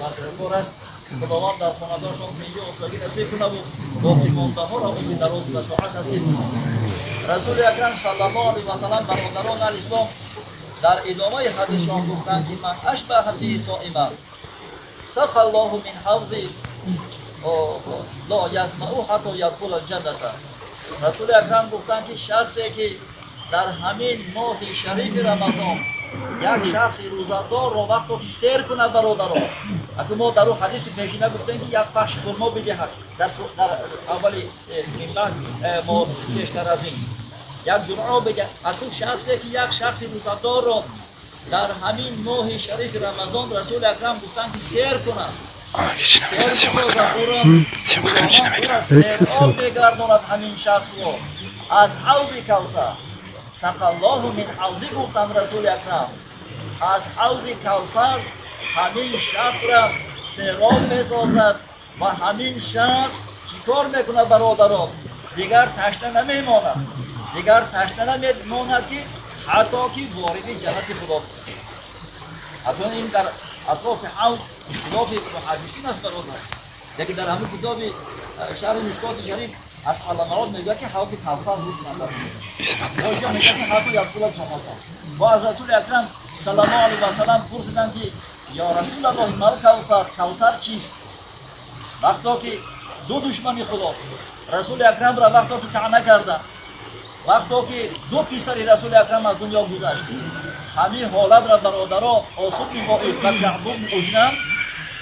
мағфираткор аст. Худованд дар хонадоншон тинҷӣ осудагӣ насиб кунад ва боқимондаҳоро умри дароз ва тоат насиб кунад. Расули Акрам саллаллоҳу алайҳи васаллам бародарон алислом дар идомаи ҳадисшон гуфтанд ки ман ашбаҳа фи соима сақаллоҳу мин ҳавзи ло язмау ҳатто ядхула ҷанната. Расули Акрам гуфтанд ки шахсе ки дар ҳамин моҳи шарифи Рамазон як шахси рӯзадорро вақто ки сер кунад, бародарон, аку мо дар ӯ ҳадиси пешина гуфтем ки як пахши хурмо бидиҳад дар аввали минбаъд мо пештар аз ин як ҷуръо бидиҳад. Аку шахсе ки як шахси рӯзадорро дар ҳамин моҳи шарифи Рамазон Расули Акрам гуфтанд ки сер кунад, сер бисозад, ӯро сероб мегардонад ҳамин шахсро аз ҳавзи Кавсар. Сақаллоҳу мин ҳавзи гуфтанд Расули Акрам, аз ҳавзи Кавсар ҳамин шахсра сероб месозад ва ҳамин шахс чӣ кор мекунад, бародарон? Дигар ташна намемонад, дигар ташна намемонад ки ҳатто ки вориди ҷаннати Худо. Акнун ин дар атрофи ҳавз ихтилофи муҳаддисин аст, бародар. Лекин дар ҳамин китоби шарҳи Мишкоти Шариф Ашқаламарот мегӯяд ки ҳавзи Кавсар вуҷуд надорад. Мегӯяд ки ҳатто ядхула ҷанната. Ва аз Расули Акрам саллаллоҳу алайҳи васаллам пурсиданд ки ё Расулаллоҳи мал Кавсар, Кавсар чист? Вақто ки ду душмани Худо Расули Акрамро вақто ки таъна карданд, вақто ки ду писари Расули Акрам аз дунё гузашт, ҳамин ҳолатро бародарон Ос ибни Воил ва Каъб ибни Уҷна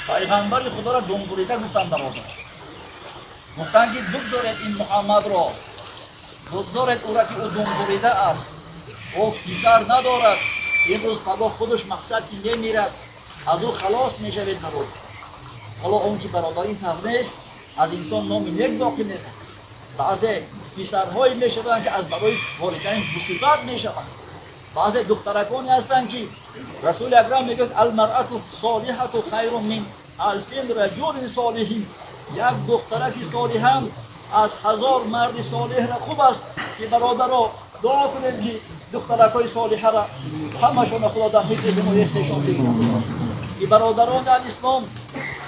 пайғамбари Худоро думбурида гуфтанд, бародар. Гуфтанд ки бигзоред ин Муҳаммадро, бигзоред ӯро ки ӯ думбурида аст, ӯ писар надорад, имрӯз пагоҳ худаш мақсад ки мемирад, аз ӯ халос мешавед, бародар. Ҳоло он ки бародар ин тавр нест, аз инсон номи нек боқӣ меравад. Баъзе писарҳое мешаванд ки аз барои волидайн мусибат мешаванд. Баъзе духтараконе ҳастанд ки Расули Акрам мегӯяд алмарату солиҳату хайрун мин алфин раҷулин солиҳин. Як духтараки солиҳам аз 1000 марди солиҳра хуб аст. Ки бародаро дуо кунем ки духтаракҳои солиҳара ҳамашона Худо дар ҳифзи ҳимояи хешон бигирад. Ки бародарони алислом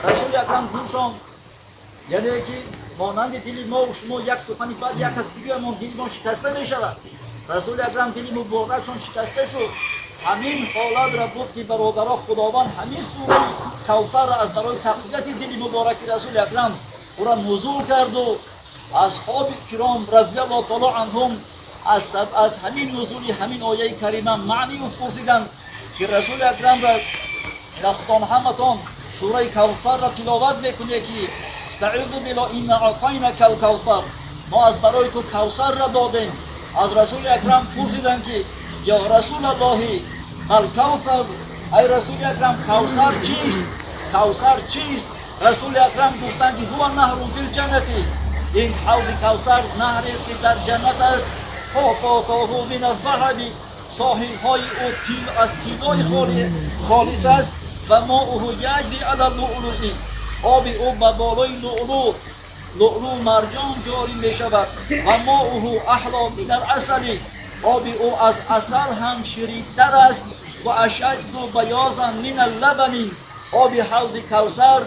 Расули Акрам дилшон, яъне ки монанди дили мо шумо як сухани бад як кас бигӯямон дилмон шикаста мешавад. Расули Акрам дили муборакшон шикаста шуд. Ҳамин ҳолатра буд ки бародаро Худованд ҳамин сураи Кавсарра аз барои тақвияти дили мубораки Расули Акрам ӯра нузул карду асҳоби киром разияллоҳу таоло анҳум аз ҳамин нузули ҳамин ояи карима маънию пурсиданд ки Расули Акрамра худон ҳаматон сураи Кавсарра тиловат мекунед ки истаизу биллоҳ инна аътайнака алкавсар, мо аз барои ту Кавсарра додем. Аз Расули Акрам пурсиданд ки ё Расулаллоҳи мал Кавсар, ай Расули Акрам Кавсар чист? Кавсар чист? Расули Акрам гуфтанд ки ҳува наҳрун фил ҷаннати, ин ҳавзи Кавсар наҳрест ки дар ҷаннат аст. ҳофотоҳу мин аззаҳаби, соҳилҳои ӯ аз тилои холис аст ва моуҳу яҷри ала луълуи, оби ӯ ба болои луълу марҷон ҷорӣ мешавад ва моуҳу аҳло мин аласали, оби ӯ аз асал ҳам ширинтар аст ва ашадду баёзан мин аллабани, оби ҳавзи Кавсар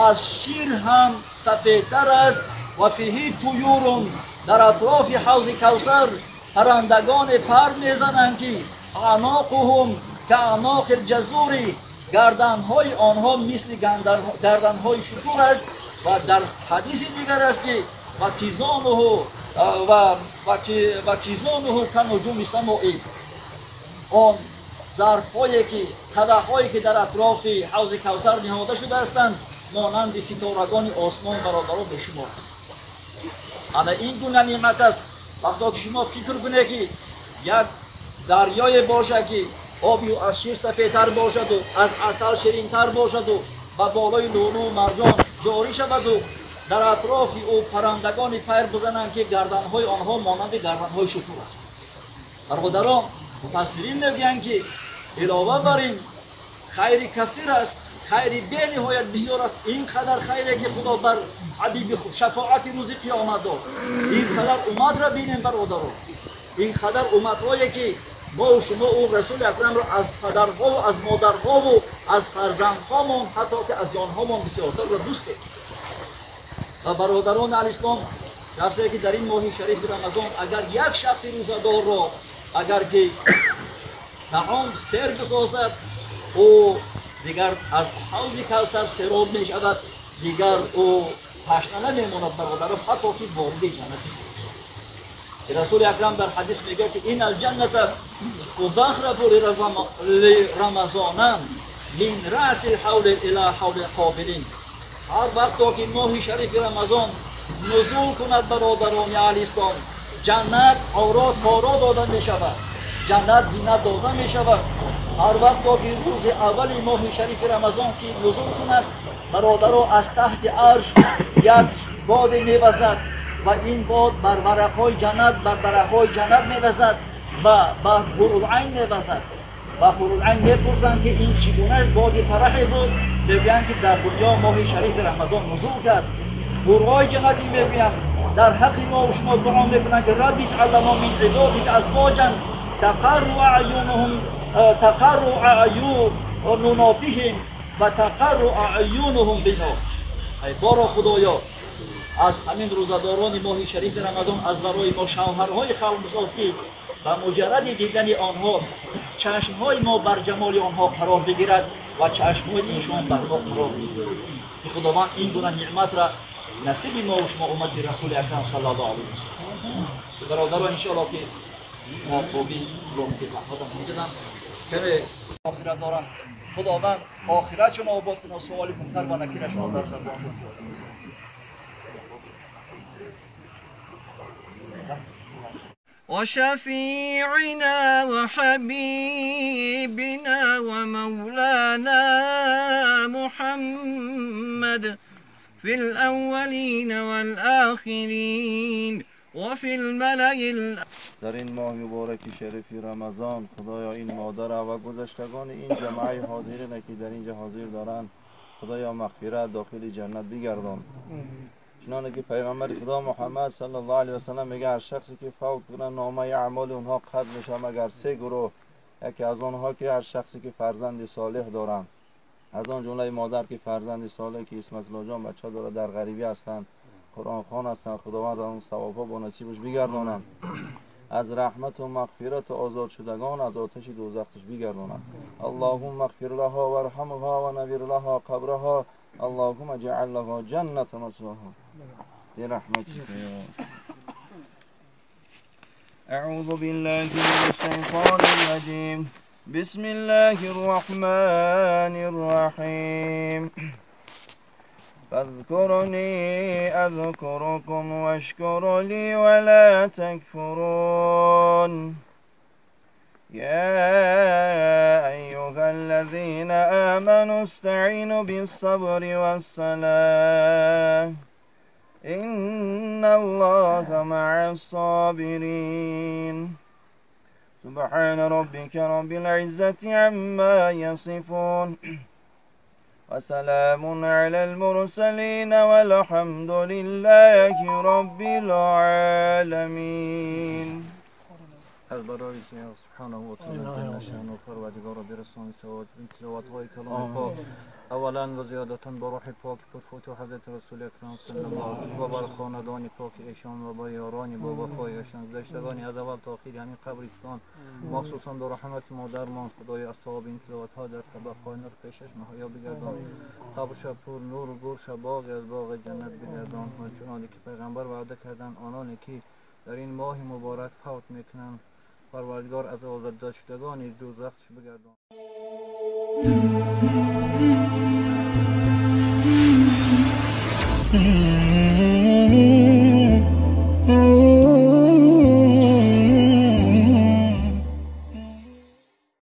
аз шир ҳам сафедтар аст ва фиҳи туюрун, дар атрофи ҳавзи Кавсар паррандагоне пар мезананд ки аъноқуҳум каъноқи лҷазури, гарданҳои онҳо мисли гарданҳои шутур аст. Ва дар ҳадиси дигар аст ки ва кизонуҳу кануҷуми самои, он зарфҳое ки қадаҳҳое ки дар атрофи ҳавзи Кавсар ниҳода шуда ҳастанд монанди ситорагони осмон бародаро бешумор аст. Ана ин гуна неъмат аст. Вақто ки шумо фикр кунед ки як дарёе бошад ки оби ӯ аз шир сафедтар бошаду аз асал ширинтар бошаду ба болои лӯлӯ марҷон ҷорӣ шаваду дар атрофи ӯ паррандагони пайр бизананд ки гарданҳои онҳо монанди гарданҳои шутур аст. Бародарон, муфассирин мегӯянд ки илова бар ин хайри кафир аст, хайри бениҳоят бисёр аст. Ин қадар хайре ки Худо бар ҳабиби шафоати рӯзи қиёмат дод, ин қадар умматро бинем бародарон, ин қадар умматҳое ки мо шумо ӯ Расули Акрамро аз падарҳову аз модарҳову аз фарзандҳомон ҳатто ки аз ҷонҳомон бисёртар ӯро дӯст дорем. Ва бародарони алислом, шахсе ки дар ин моҳи шарифи Рамазон агар як шахси рӯзадорро агар ки таом сер бисозад, ӯ дигар аз ҳавзи Кавсар сероб мешавад, дигар ӯ ташна намемонад бародаро, ҳатто ки вориди ҷаннати Худо шавад. Расули Акрам дар ҳадис мегӯяд ки ин алҷанната тузахрафу лирамазонан мин раъси лҳавли ила ҳавли қобилин. Ҳар вақто ки моҳи шарифи Рамазон нузул кунад бародарони аҳли ислом, ҷаннат оро торо дода мешавад, ҷаннат зинат дода мешавад. Ҳар вақто ки рӯзи аввали моҳи шарифи Рамазон ки нузул кунад, бародаро аз таҳти арш як боде мевазад ва ин бод бар варақҳои ҷаннат, бар дарахтҳои ҷаннат мевазад ва ба ҳурулайн мевазад. Ва ҳурулайн мепурсанд ки ин чӣ гуна боди фараҳе буд? Мегӯянд ки дар дунё моҳи шарифи Рамазон нузул кард. Ҳурҳои ҷаннатӣ мегӯянд дар ҳаққи мо ва шумо дуо мекунанд ки рабби иҷъал лано мин ибодика азвоҷан тақарру аъюнуҳум тақарру аъюнуна биҳим ва тақарру аъюнуҳум бино. Ай боро Худоё, аз ҳамин рӯзадорони моҳи шарифи Рамазон аз барои мо шавҳарҳои халқ бисоз ки ба муҷарради дидани онҳо чашмҳои мо бар ҷамоли онҳо қарор бигирад ва чашмҳои эшон бар мо қарор бигирад. Ки Худованд ин гуна неъматра насиби мо ва шумо уммати Расули Акрам саллаллоҳу алайҳи васаллам. Бародаро, иншоаллоҳ ки боби ломки раҳматам мегирам, каме охират дорам. Худованд охиратшон обод кунад, суоли мункар ва накирашон дар забоншон ҷорӣ. وشفيعنا وحبيبنا ومولانا محمد في الأولين والآخرين وفي الملأ. در این ماه مبارک شریف رمضان خدایا این مادر و گذشتگان این جماعه حاضرین که در اینجا حاضر دارند، خدایا مغفرت داخل جنت بگردان. چنانه که پیغمبر خدا محمد صلی الله علیه و سلم میگه هر شخصی که فوت کنه نامه اعمال اونها قطع میشه مگر سه گروه. یکی از آنها که هر شخصی که فرزند صالح دارند، از آن جمله مادر که فرزند صالح که اسمت الله جان بچه داره در غریبی هستند، قرآن خوان هستند، خداوند آن ثوابها با نصیبش بگردانند، از رحمت و مغفرت و آزاد شدگان از آتش دوزخش بگردانند. اللهم اغفر لها وارحمها و نور لها قبرها اللهم اجعل لها جنة مثواها برحمتك. أعوذ بالله من الشيطان الرجيم. بسم الله الرحمن الرحيم. فاذكرني أذكركم واشكروا لي ولا تكفرون. يا أيها الذين آمنوا استعينوا بالصبر والصلاة إن الله مع الصابرين. سبحان ربك رب العزة عما يصفون وسلام على المرسلين والحمد لله رب العالمين. از برای سبحانه و تعالی شأن و پروردگار را برسان تلاوت‌های کلام پاک اولا و زیادتا با روح پاک پرفوت و حضرت رسول اکرم صلی الله علیه و بر خاندان پاک ایشان و با یاران با وفای ایشان گذشتگان از اول تا آخر همین قبرستان مخصوصا در رحمت مادرمان خدای اصحاب این تلاوت‌ها در طبق‌های نور پیشش مهیا بگردان، قبرش پر نور و گورش باغ از باغ جنت بگردان. و چنانکه که پیغمبر وعده کردن آنانی که در این ماه مبارک فوت میکنند پروردگار از آزاد شدگان دوزخ بگردان.